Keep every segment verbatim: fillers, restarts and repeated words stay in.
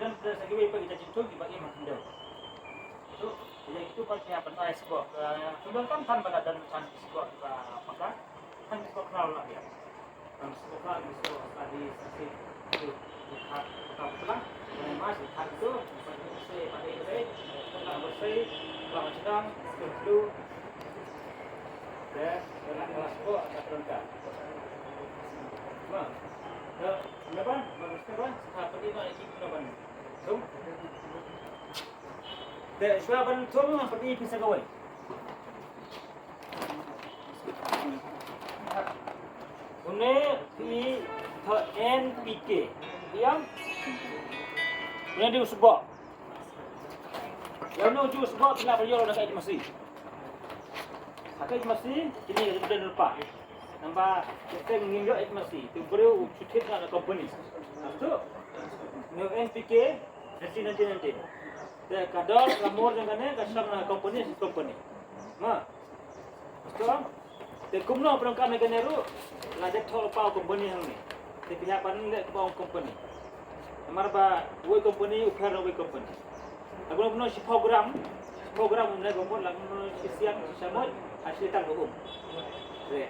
Sa kiwei pat ki jingthoh kiba im ha khyndew. To, ïa kitu pat ki hap ban ai sbok. Kumno kam than ba la don than sbok ba paka. Than sbok khraw la ïa. Than sbok khraw, sbok khraw di sa si. Tu, tu khat, tu khat tu lah. Mas khat tu, sa si pa dei dei. Tang bersih, tang sedang, tu. Deh, kena kelas kok, tak terangkat. Bang, deh, laban, bang, sekarang, sa pati nak ikut laban. Tum. Te shwa ban thung ha pati pisa kawei. Une phi tho N P K. Ïa. Une dei u sbok. Ïa une u ju sbok phi lah ban ïoh na ka H M C. Ha ka H M C kine ka jingdon lypa. Namba kita ngim ïoh H M C. Tu briew u shu thied na company. Atu. Une N P K. Nanti, nanti, nanti. Te ka dor, ka mor jong kane, ka shong na company, company. Ma. Betul? Te kumno pyndonkam ïa kane ruh, la dep thoh lypa u company hangne. Te phi hap ban leh kumba u company. Namar ba uwei u company u pher na uwei u company. La kumno kumno shiphew gram, shiphew gram ne kumno, la kumno shi siang, shi shamoit, ha shi litar ka um. Re.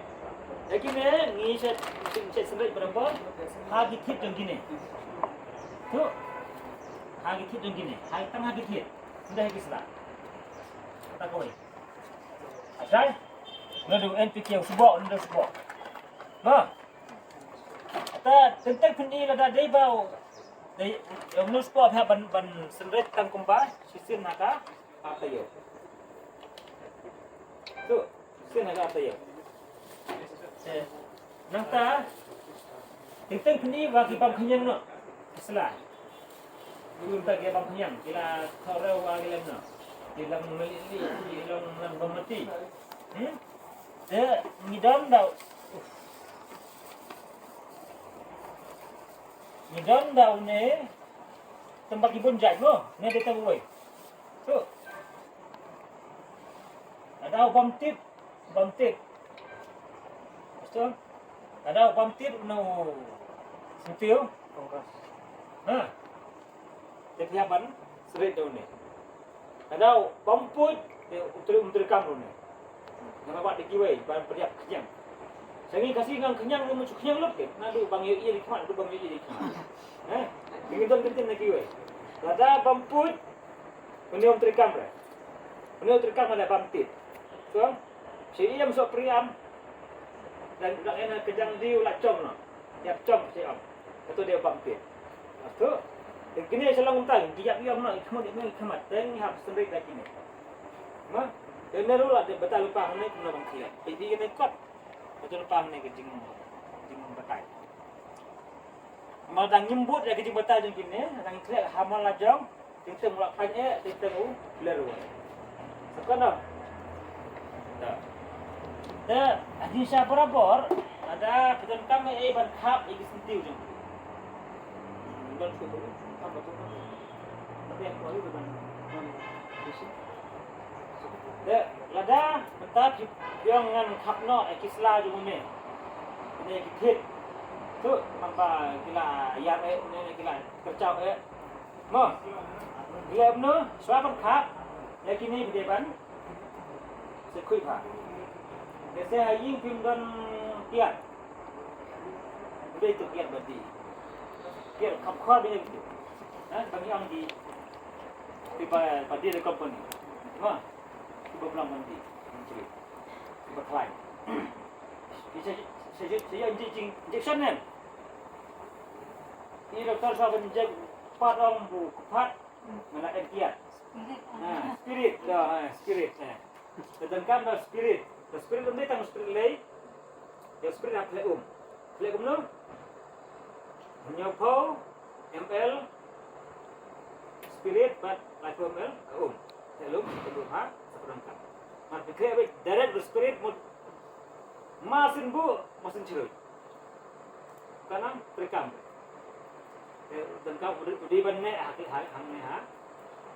Ïa kine ngi shet, shet, shet sendai berapa? Ha ki thied jong kine. Tu. Ha ki thied jong kine. Ha tang ha ki thied. Sudah ha ki sla. Kata kawei. Asai. Nadu N P K u sbok, nadu sbok. Ha. Kata teng teng pyni lada dei ba u. Dei, ïa u sbok ha ban, ban sendai tang kumba shisien ha ka. Ha taïew. Tu. Shisien ha ka taïew. Eh, nangta, teng teng pyni ba ki bam khñiang noh. Ki sla. Ki un ta ki bam khñiang, ki la thoh reu wa ki lem noh. Ki long mali li, ki long lang bam mati. Hmm? Te, ngi don da. Ngi don da une. Tang ba ki bun jait mo, ne dei tang uwei. Tu. Ada u bam tit, bam tit. Betul? Ada u bam tit, no. Sentiew. Ha. Te phi hap ban seret da une. Ka dei bam puit, eh, u teri, u teri kam ruh ne. Nga ba da kiwei ban pynïap khñiang. Sa ngi Khasi ngan khñiang ruh, mut shu khñiang lut ke. Naduh bang ïoh ïa di khmat, naduh bang ïoh ïa di khmat. Eh? Ngi don kyntien na kiwei. Lada bam puit, une u teri kam re. Une u teri kam lada bam tit. So, shi ïam so priam. Dan dak ena kejang diu la chong no. Ïap chong shi am. Kato dei bam tit. Ato. Te kine sha long tang, ki ïap ïong noh, i khmut i khmat, teng hap sendrik da kine. Ma, te ne ruh la te batai lypa hangne kumno bang kine. Te di kine kot. Batai lypa hangne ka jing, jingbatai. Ma dang ngim bud ïa ka jingbatai jong kine, dang khleh ha ma la jong. Teng teng u la khlaiñ eh, teng teng u ler ruh. Sa kano? Da. Te, ha jingshisha barabor, lada phi donkam eh ban khap ïa ki syntiew jong phi. Don shu tu, khap ba tu. Tapi aku hari tu ban, ban bisi. Te, lada mynta phi ïong ngan khap noh ïa ki sla jong une. Une ki thied. Tu, man ba ki la ïar eh, une ki la kyrchaw eh. Mo. Ïa mno, shuwa ban khap. Ïa kine phi dei ban sa khuid bha. Te se ha ïing phim don kiad. Phi dei tu kiad ba dih. Kiad kham khor ba ïa kitu. Ha, ban ïa di. Phi ba, ba dih da company. Mo. Phi ba blang ban dih. Phi ba khlaiñ. Phi sa, sa, sa, sa injection, injection ne. I doktor sa ban injek pat ong bu kpat. Mana M T R. Ha, spirit. Ha, ha, spirit. Ha. Ka donkam da spirit. Da spirit um dei tang spirit lei. Ïa spirit ha khleh um. Khleh kumno? Hynñiewphew M L spirit bad laiphew M L ka um. Khleh lum, khleh lum ha, sa ka donkam. Mar khleh bad direct da spirit mut. Masin bu, masin chirui. Ka nang trikam. Te donkam u dei, u dei ban neh ha, ha, hangne ha.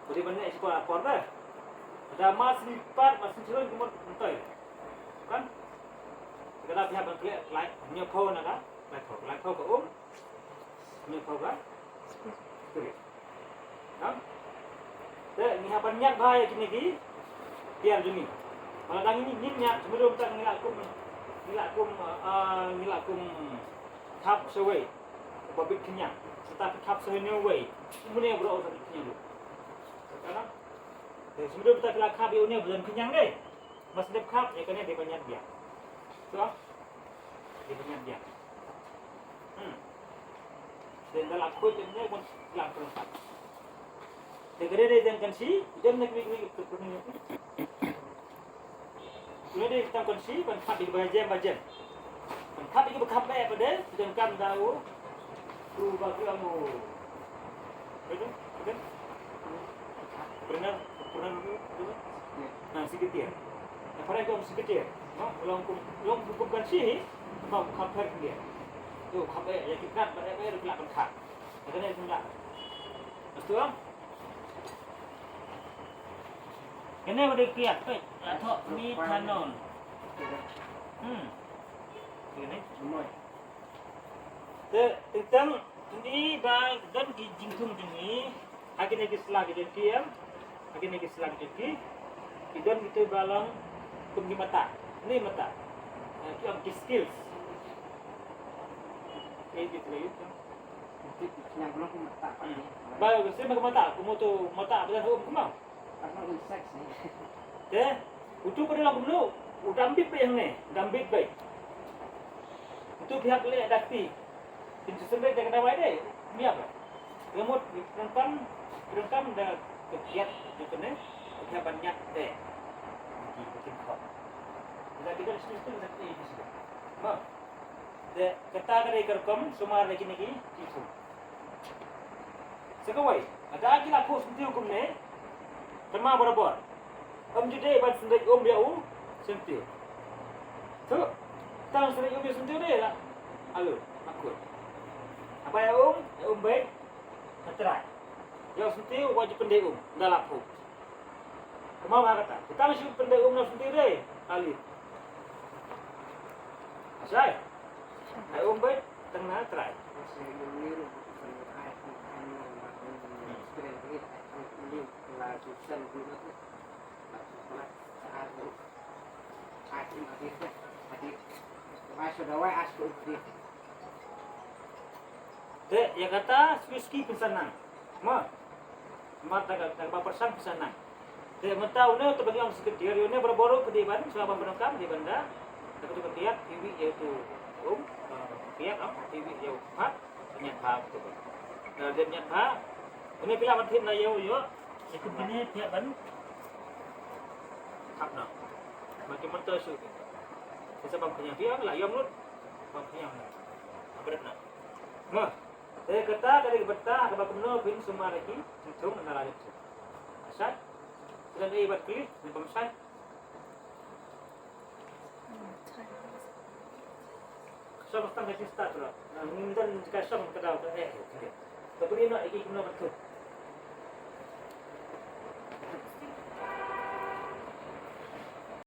U dei ban neh shi por ha por da. Da masin pat, masin chirun kumut ntoi. Kan? Ka da phi hap ban khleh lai, hynñiewphew na ka, laiphew. Laiphew ka um, hynñiewphew ka spirit. Te ngi hap ban ñiad bha ïa kine ki tiar jong ngi. Ba lada ngi ngim ñiad, sumar ruh mynta ngi la kum, ngi la kum, ah, ngi la kum khap shawei ba bit khñiang. Sata ki khap shawei ne wei. Kumne bro sa bit khñiang ruh. Te sumar ruh mynta ki la khap ïa une ba don khñiang dei. Mas dep khap ïa kane dei ban ñiad biang. To. Dei ban ñiad biang. Hmm. Dei ban la khuid ïa kane ban la khuid. Dei kane dei dang kan shi, jan nak ni ni. Kane dei dang kan shi ban khap ïa ba jem ba jem. Kan khap ïa ba khap ba ba dei, jan kan da u. Tu ba ki amu. Betul? Betul? Pernah, pernah dulu, dulu? Nah, secretary. Nah, para itu secretary. No, long kum, long kum kan sih, mau cover dia. Tu, cover ya kita pada apa ya, kita kan kha. Kata dia sunda. Betul? Kene udah kiat, pe. Atau methanol. Hmm. Ini. Te, tentang ini ba don ki jingthung jong ngi, ha kine ki sla ki jong ki em, ha kine ki sla ki jong ki, ki don kito ba long kum ki mata, ni mata, eh, ki ong ki skills. Ki, ki, ki, ki. Ba, sien ba ki mata, kumno to mata, ba don um kumno. Te, utu ka dei lang kumno, u dam bit beit hangne, u dam bit beit. Utu phi hap leh da kti. Phin shu sembet da ka dawai dei, miap ba. Ka mut, phi donkam, phi donkam da ka kiat, da kane, phi hap ban ñiad te. Ki, ki khot. Da ki da shu shu da kti, shu shu. Ma. Te, kata ka dei ka rukom sumar da kine ki, ki khot. Sa kawei, lada ki la khuh syntiew kumne, kynmaw barabor. Ym ju dei ban synreit um ïa u syntiew. Te, tang synreit um ïa u syntiew dei la. Alo, akut. Haba ïa um, ïa um beit, ha trai. Ïa u syntiew, wat ju pyndei um, ynda la khuh. Kumba ba kata. Kata ngi shu pyndei um na syntiew dei. Ali. Asai. Ai um beit tang na trai. Te, ïa kata, suki suki pynsan nang. Mo. Mat ta ka, ta kaba pyrshang pyrshang nang. Te mynta une uto ba ngi ong secretary, une barabor u phi dei ban, shuwa ban pyndonkam, dei ban da. Ta ka tu ka kiat, phi wih ïa uto um, eh, kiat, ah, phi wih ïa u mat, ñiad bha uto ba. Eh, dei ñiad bha. Une phi lah ban thied na ïa u ïoh, ïa kum kine phi lah ban thap na. Ba ki mynta shu. Te sa bam khñiang phi ong la ïong lut. Bam khñiang na. Abret na. Mo. Te kata ka dei ka bynta kaba kumno phin sumar ïa ki jingthung na la jingthung. Asai. Khlem ei bad kli, ne bam sai. Shong tang ka jingstad tu la. Na ngin don ka shong ka daw ka eh. Ka bri no ïa ki kumno ban thung.